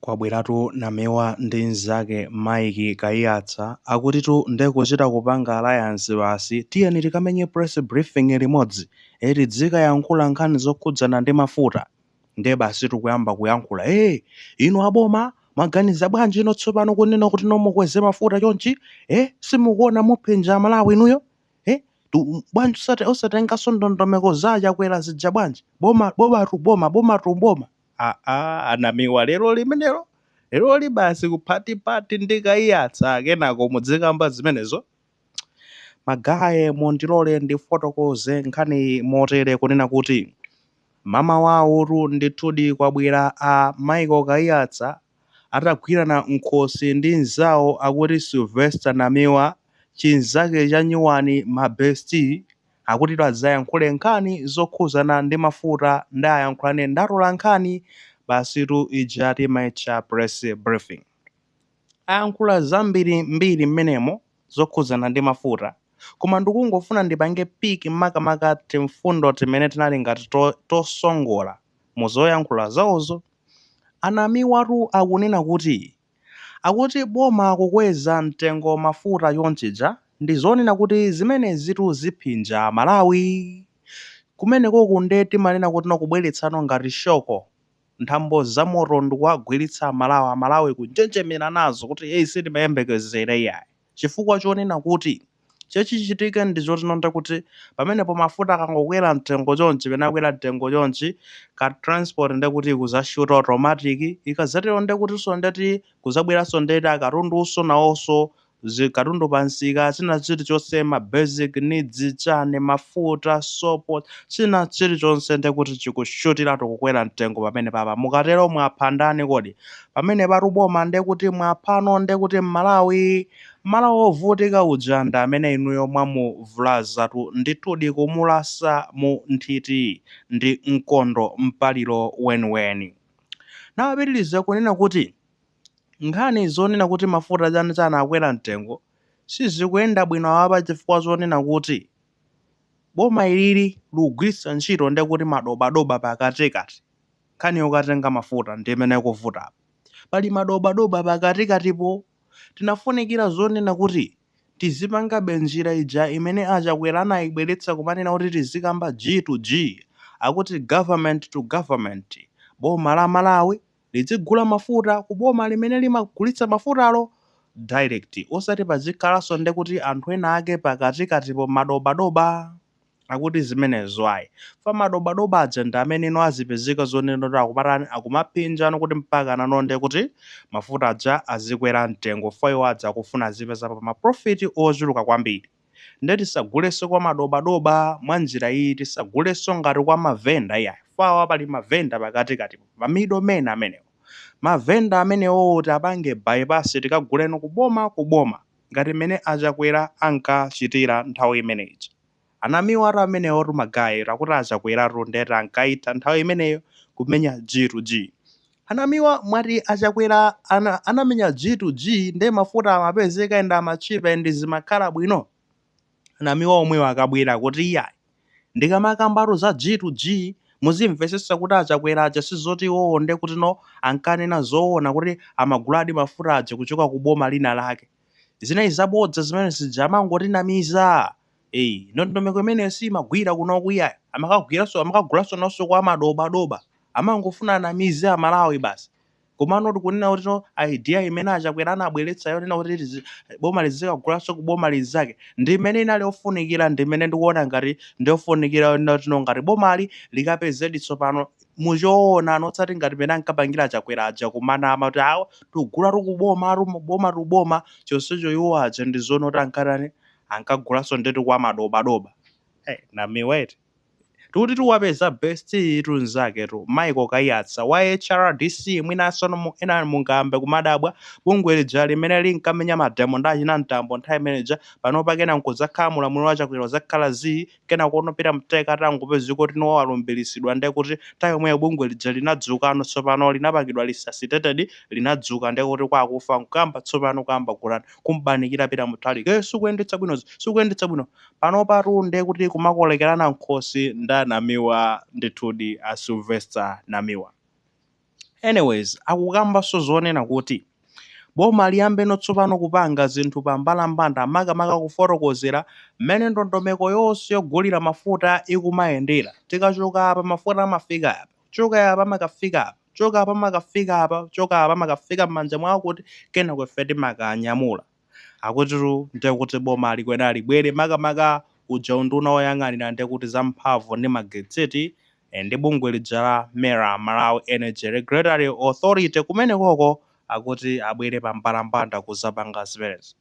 Kwabweratu Namiwa ndi nzake Mike Kaiyatsa, akutitu nde kuchita kupanga alliance basi, tiyeni tikamenye press briefing limodzi, tidzikayankhula nkhani zokhudzana ndi mafuta. Nde basi tikuyamba kuyankhula, inu aboma mwaganiza bwanji ino tsopano kunena kuti no mukweze mafuta chonchi? Simukuona muphinja Amalawi inuyo? Bwanji osatenganso ndondomeko za Chakwera zija bwanji? Boma bomatu boma bomatu boma. Aa, anamiwa lero limenelo, leroli basi kuphatipati ndi Kaiyatsa, kenako mudzikamba zimenezo. Magaye, mundilole ndifotokoze nkhani motere kunena kuti mamawawutu ndithudi kwabwera a Michael Kaiyatsa atagwirana nkhosi ndi nzawo akuti Sylvester Namiwa, chinzake cha nyuwani, ma bestie, akuti adzayankhule nkhani zokhuzana ndi mafuta ndi ayankhulane ndatola nkhani basitu ija timaitcha press briefing. Ayankhula zambiri mbiri mmenemo zokhuzana ndi mafuta, koma ndikungofuna ndipange pick makamaka timfundo timene tinali ngati tosongola muzoyankhula zawozo. Anamiwatu akunena kuti akuti boma kukweza mtengo mafuta chonchija ndi zonena kuti zimenezitu ziphinja Malawi. Kumenekoku nde timanena kuti nokubweretsano ngati shock, nthambo zamoto ndikuwagwiritsa Malawi, Amalawi kunjenjemera nazo kuti eyi, sitimayembekezera iyayi, chifukwa chonena kuti chechichitike ndi chotinonda kuti pamenepo mafuta akangokwera mtengo chonchi, penakwera mtengo chonchi, ka transport ndekuti kuzashuta automatic. Ikazatero ndekutinso ndeti kuzabweranso ndeti akatundunso nawonso zikatundu pansika, china chilichonse, ma basic needs chani, mafuta, sopo, china chilichonse ndekuti chikushutiratu kukwera mtengo pamene papa. Mukatero mwapha ndani kodi? Pamene patu boma ndekuti mwaphano, ndekuti Mmalawi, Mmalawi ovutika uja ndi amene inuyo mwamuvulazatu ndithudi, kumulasa mu nthiti ndi mkondo mpaliro weniweni. Nawapitiriza kunena kuti nkhani zonena kuti mafuta chani chani akwera mtengo sizikuyenda bwino apa, chifukwa zonena kuti boma ilili likugwiritsa ntchito ndekuti madobadoba pakatikati. Nkhani yokatenga mafuta ndi imene ikuvuta apa, pali madobadoba pakatikatipo. Tinafunikira zonena kuti tizipangabe njira ija imene Achakwera anayibweretsa, kumanena kuti tizikamba G to G, akuti government to government, boma la Malawi lizigula mafuta ku boma limene limagulitsa mafutalo direct, osati pazikhalanso ndekuti anthu ena ake pakatikatipo, madobadoba. Akuti zimenezo ayi, fa madobadoba aja ndi amene ino azipezeka zonena kuti akumatani, akumaphinjano kuti mpaka nanonde kuti mafuta aja azikwera mtengo, fa iwo aja akufuna azipeza pa ma profit ochuluka kwambiri. Nde tisagulenso kwa madobadoba mwa njira iyi, tisagulenso ngati kwa mavenda iyayi, fawa pali mavenda pakatikati, ma middlemen amenewo. Mavenda amenewo tiapange bypass, tikaguleno kuboma kuboma ngati mmene Achakwera ankachitira nthawi imeneyi. Anamiwa amenewo tumagayi akuti Achakweratu ndeti ankaitha nthawi imeneyo kumenya G to G. Anamiwa, mwati Achakwera anamenya G to G nde mafuta amapezeka enda amachipa ndi zimakhala bwino? Anamiwa omwewo akabwera kuti iyayi, ndikamakambatu za G to G muzimvetsetsa kuti Achakwera aja sizoti iwowo nde kuti no ankanena zoona kuti amaguladi mafuta aja kuchoka ku boma lina lake. Zinayi zabodza zimene zija, amangotinamiza. Eyi, ndondomeko imeneyo simagwira kunoku iyayi, amakagwiranso amakagulanso nonso kwa madobadoba, amangofuna anamize Amalawi basi. Komano tikunena kuti no idea imene Achakwera anabweretsa yonena kuti boma lizikagulanso ku boma linzake ndi imene inali yofunikira, ndi imene ndikuona ngati ndiyofunikira, yonena kuti no ngati bomali likapezedi tsopano muchoona, osati ngati mene ankapangira Achakwera aja kumanama kuti awa tikugula tikuboma boma tuboma, chonsecho iwo aja ndi zoona kuti ankatani, ankagulanso ndetu kwa madobadoba. Hey, namiwete tikuti tiwapeza best tunzake tu Michael Kaiyatsa wa HRDC. Mwinanso ena mungambe kumadabwa, bungwe lija limene linkamenya mademo ndi achina Mtambo nthawi imeneja, panopa kena nkudzakhala mulamuliro wa Chakwera, udzakhala zii, kena konopita mteka atangopezeka kuti no walumbiritsidwa, nde kuti nthawi yomweyo bungwe lija linadzukano tsopano, linapangidwa resuscitated, linadzuka nde kuti kwakufa nkuyamba tsopano kuyamba kutani, kumbanikira Peter Mutharika, sikuyendetsa bwino, sikuyendetsa bwino. Pano nde kuti kumakolekerana nkhosi ndi Anamiwa ndithudi, a Sylvester Namiwa. Anyways, akukambanso zonena kuti boma liyambeno tsopano kupanga zinthu pa mbalambanda, makamaka kufotokozera mmene ndondomeko yonse yogulira mafuta ikumayendera. Tikachoka apa, mafuta amafika apa, choka apa amakafika apa, choka apa amakafika apa, choka apa amakafika m'manja mwawo kuti kenako ife timakanyamula. Akutitu ndekuti boma likwena libwere, makamaka uja unduna woyang'anira ndekuti zamphamvu ndi magetsi ndi bungwe lija la MERA, Malawi Energy Regulatory Authority, kumenekoko akuti abwere pa mbalambanda kuzapanga zimenezi.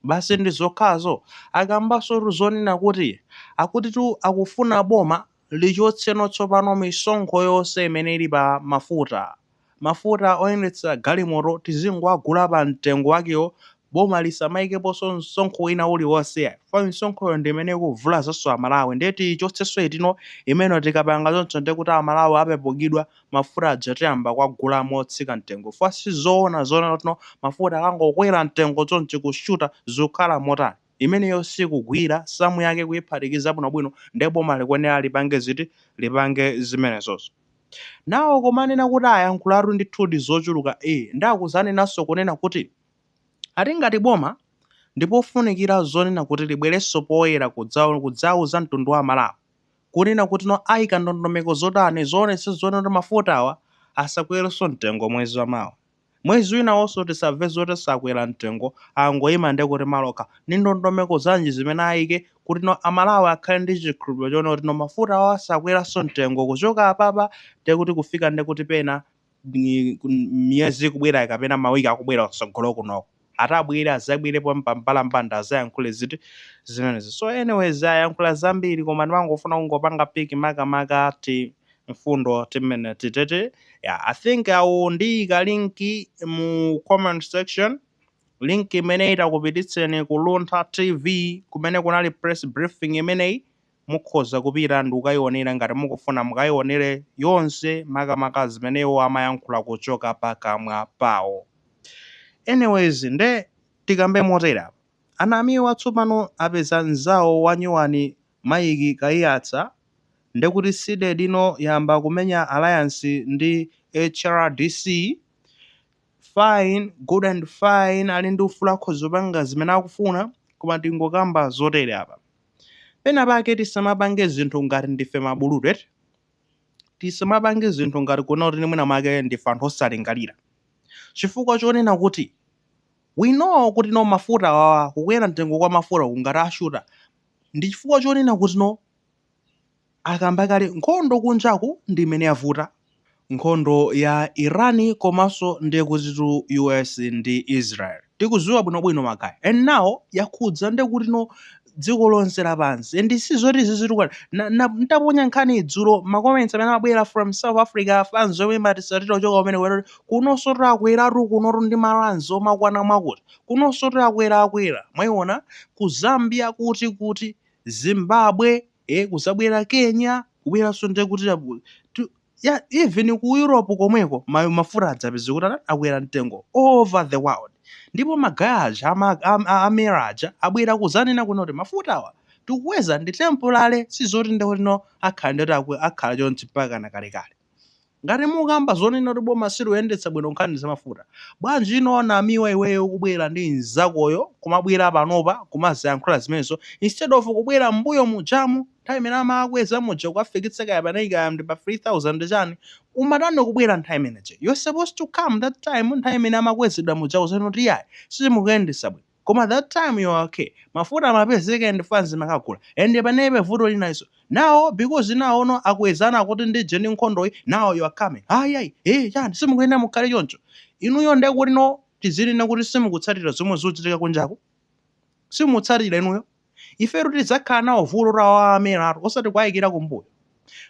Basi, ndi zokhazo. Akambanso zonena kuti akutitu akufuna boma lichotseno tsopano misonkho yonse imene ili pa mafuta. Mafuta oyendetsa galimoto tizingowagula pa mtengo wakewo, boma lisamayikeponso msonkho wina uliwonse. Fa misonkhoyo ndi imene ikuvulazanso Amalawi, ndiye tichotsenso itino imene. Tikapanga choncho, ndikuti Amalawi apepukidwa, mafuta aja tiyamba kuwagula motsika mtengo. Fa sizoona zoona kuti mafuta akangokwera mtengo chonchi kushuta, zikukhala motani? Imeneyo sikugwira samu yake kuyiphatikiza bwinobwino. Ndiye boma likuyenera lipange ziti? Lipange zimenezozo. Nawo kumanena kuti ayankhulatu ndithudi zochuluka. Ndakuzanenanso kunena kuti ati ngati boma ndipofunikira zonena kuti libwerenso poyera kudzauza mtundu wa Malawi kunena kuti no, ayika ndondomeko zotani zoonetsa zonena kuti mafuta awa asakwerenso mtengo mwezi wamawa, mwezi wina wonso tisamve zoti sakwera mtengo, angoyima. Ndi kuti maloka ndi ndondomeko zanji zimene ayike kuti no, Amalawi akhale ndi chikhulupiriro chona kuti no, mafuta awo asakweranso mtengo kuchoka apapa ndekuti kufika ndekuti pena miyezi ikubwera kapena mawiki akubwera kutsogolo kunoko? Atabwera, azabwerepo pambalambanda, azayankhule ziti zimenezi. So anyways, ayankhula zambiri, koma ndimangofuna kungopanga pick makamaka ti mfundo timene titete. Yeah, I think awo ndiyika link mu comment section, link imene itakupititseni ku Luntha TV kumene kunali press briefing imeneyi. Mukhoza kupita ndi kukayionera ngati mukufuna mukayionere yonse, makamaka zimenewo amayankhula kuchoka pakamwa pawo. Anyways, nde tikambe motera: anamiwa tsopano apeza mzawo wanyuwani, Mike Kaiyatsa, ndekuti CDEDI ino yamba kumenya alliance ndi HRDC. Fine, good and fine, ali ndi ufulu, akhoza kupanga zimene akufuna. Koma tingokamba zotere apa, pena pake tisamapange zinthu ngati ndife mabulutu eti, tisamapange zinthu ngati kuona kuti mwina mwake ndife anthu osalingalira, chifukwa chonena kuti we know kuti no, mafuta awawa, kukwera mtengo kwa mafuta kungati ashuta ndi chifukwa chonena kuti no, akamba kale, nkhondo kunjaku ndi imene yavuta, nkhondo ya Irani komanso ndiye kutitu US ndi Israel. Tikuziwa bwinobwino makaya, and now yakhudza ndiye kuti no, dziko lonse lapansi. And sizoti zizitukwana. Ntaponya nkhani dzulo, ma comments amene amabwera from South Africa, fans omwe imatisatira kuchoka kumene kwera, kunonso takweratu, kunotu ndi ma rands omakwana mwakuti, kunonso takwera, akwera. Mwayiona ku Zambia, kuti Zimbabwe, kuzabwera Kenya, kubweranso ndiye kuti ya even ku Europe komweko mafuta adzapeza kuti akwera mtengo all over the world. Ndipo ma guy aja a MERA aja abwera kuzanena kuno kuti mafuta awa tikukweza ndi temporary, sizoti ndikuti no, akhala ndoti akhala chonchi mpaka na kalekale. Ngati mukamba zonena kuti boma siluyendetsa bwino nkhani za mafuta, bwanji ino Namiwa, iweyo kubwera ndi mzakoyo kumabwera panopa kumaziyankhula zimenezo instead of kubwera mbuyo mujamu nthawi imene amakweza muja kukafikitsa kaya panali kaya ndi pa 3000 chani? Umatani kubwera nthawi imeneje? You're supposed to come that time, nthawi imene amakwezedwa muja, uzani kuti yayi, sizimukuyendetsa bwino. Koma that time you are okay, mafuta amapezeka and fans makagula and panepe vuto linaiso. Now because now no, akwezana kuti ndije ndi nkhondoyi, now you are coming, ayi ayi, chani, simukuyenda mukhale choncho inuyo. Ndekuti no, tizinena kuti simukutsatira zomwe zikuchitika kunjaku, simutsatira inuyo. Ifetu tidzakhala nawo vuto la MERA, osati kuwayikira kumbuyo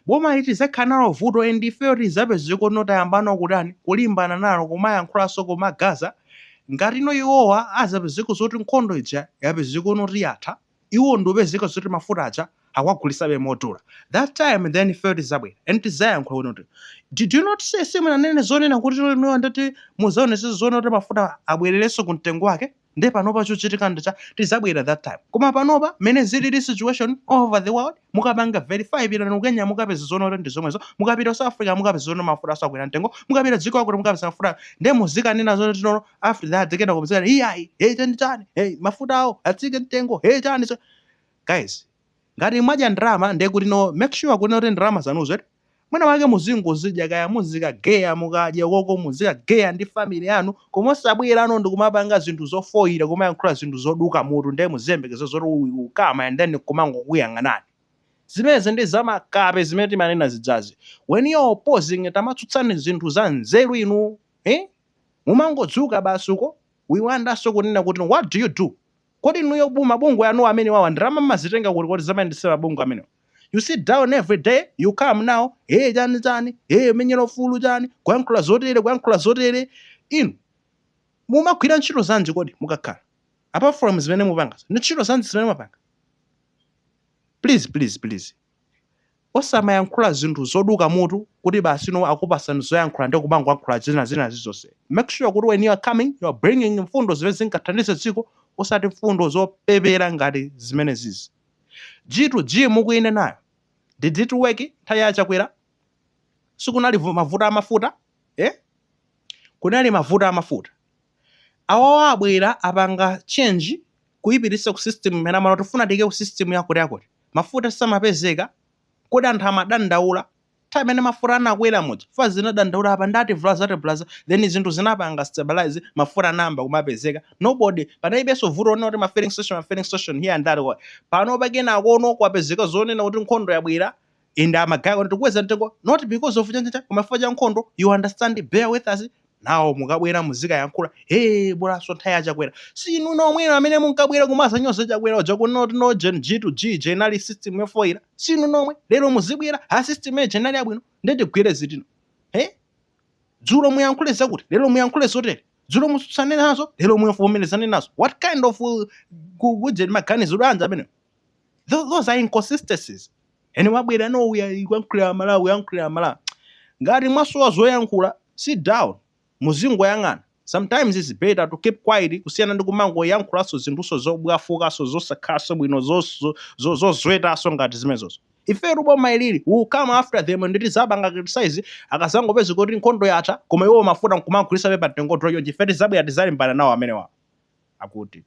boma ili. Tidzakhala nalo vuto and ifeyo tidzapezeka kuti tayambano kutani, kulimbana nalo, kumayankhulanso, kumagaza. Ngati ino iwowa azapezeka zoti nkhondo ija yapezeka kuti yatha, iwo ndipezeka zoti mafuta aja akuwagulisabe modula, that time then ifeyo tizabwera and tizayankhula kuti did you not say, simunanene zonena kuti inuyo ndati muzaonese zoona kuti mafuta abwererenso ku mtengo wake? Nde panopa chochitika ndicha tizabwera that time. Koma panopa mene zilili situation all over the world, mukapanga verify, pitani ku Kenya, mukapeza zoona kuti ndi zomwezo. Mukapita South Africa, mukapeza zoona mafuta asakwera mtengo. Mukapita dziko akuti mukapeza mafuta, nde muzikanena zoti tinono. After that kena kumzikana iyayi, hey, chani chani, hey, mafuta awo atsike mtengo, hey, chani. So guys, ngati mwadya ndalama, ndiye kuti no, make sure kuti ndalama zanuzo, eti, mwina wake muzingozidya, kaya muzikageya, mukadya koko muzikageya ndi family yanu, koma osabwera ano ndikumapanga zinthu zofoyira, kumayankhula zinthu zoduka mutu. Ndiye muziyembekeza zoti ukama and then kumangokuyang'anani. Zimenezi ndi zamakape zimene timanena zidzazi. When you're opposing, tamatsutsani zinthu za nzeru inu, eh? Mumangodzuka basi uko. We wandanso kunena kuti, what do you do? Kodi inuyo mabungwe anu amene wawa, ndalama mmazitenga kuti? Kodi zamayendesera mabungwe amenewa? You sit down every day, you come now, hey, chani chani, hey, menyera ufulu chani, kuyankhula zotere, kuyankhula zotere. Inu mumagwira ntchito zanji kodi mukakhala, apart from zimene mupanga? Ndi ntchito zanji zimene mupanga? Please, please, please, osamayankhula zinthu zoduka mutu kuti basi no, akupasani zoyankhula ndi kumangoyankhula zina zina zizonse. Make sure kuti when you are coming, you are bringing mfundo zimene zingathandize dziko, osati mfundo zopepera ngati zimene zizi. G2G mukuyenda nayo, did it work? Nthawi ya Chakwera sikunali mavuto amafuta, eh? Kunali mavuto amafuta. Awawa abwera, apanga change, kuyipitisa ku system imene amene tifuna tike ku system yakuti yakuti mafuta samapezeka. Kodi anthu amadandaula nthawi imene mafuta anakwera muja? Fa zinadandaula apa ndati blaza ati blaza, then zinthu zinapanga stabilize, mafuta anayamba kumapezeka. Nobody, panalibenso vuto onena kuti ma filling station, ma filling station here and there. Pano pakenakono kwapezeka zonena kuti nkhondo yabwera, ende amagaya kuti tikukweza mtengo, not because of chanchacha, koma chifukwa cha nkhondo. You understand? Bear with us. Nawo mukabwera muzikayankhula, hey, bolaso nthawi yaChakwera. Si inu nomwena amene munkabwera kumazanyoza Chakwera uja kunena kuti no, gen G to G jenali system yofoira? Si inu nomwe lero muzibwera, ha, system ye jenali yabwino, ndetigwire zitino, hey? Dzulo muyankhule zakuti, lero muyankhule zotere. Dzulo mutsutsane nazo, lero muvomerezane nazo. What kind of kujeni maganizo anji amene? Those are inconsistencies. Ene wabwera no, uya kuyankhulira Malawi, kuyankhulira Malawi. Ngati mwasowa zoyankhula, sit down, muzingoyang'ana. Sometimes it's better to keep quiet kusiyana ndi kumangoyankhulanso zinthuso zobwafukaso, zosakhalanso bwino, zozwetaso ngati zimenezozo. Ifetu boma ilili will come after them, nditi zapanga criticize akazangopeza kuti nkhondo yatha, koma iwo mafuta nkumagulisa pepa mtengo odula chonchi. Ife tizabwera, tizalimbana nawo amenewa akuti.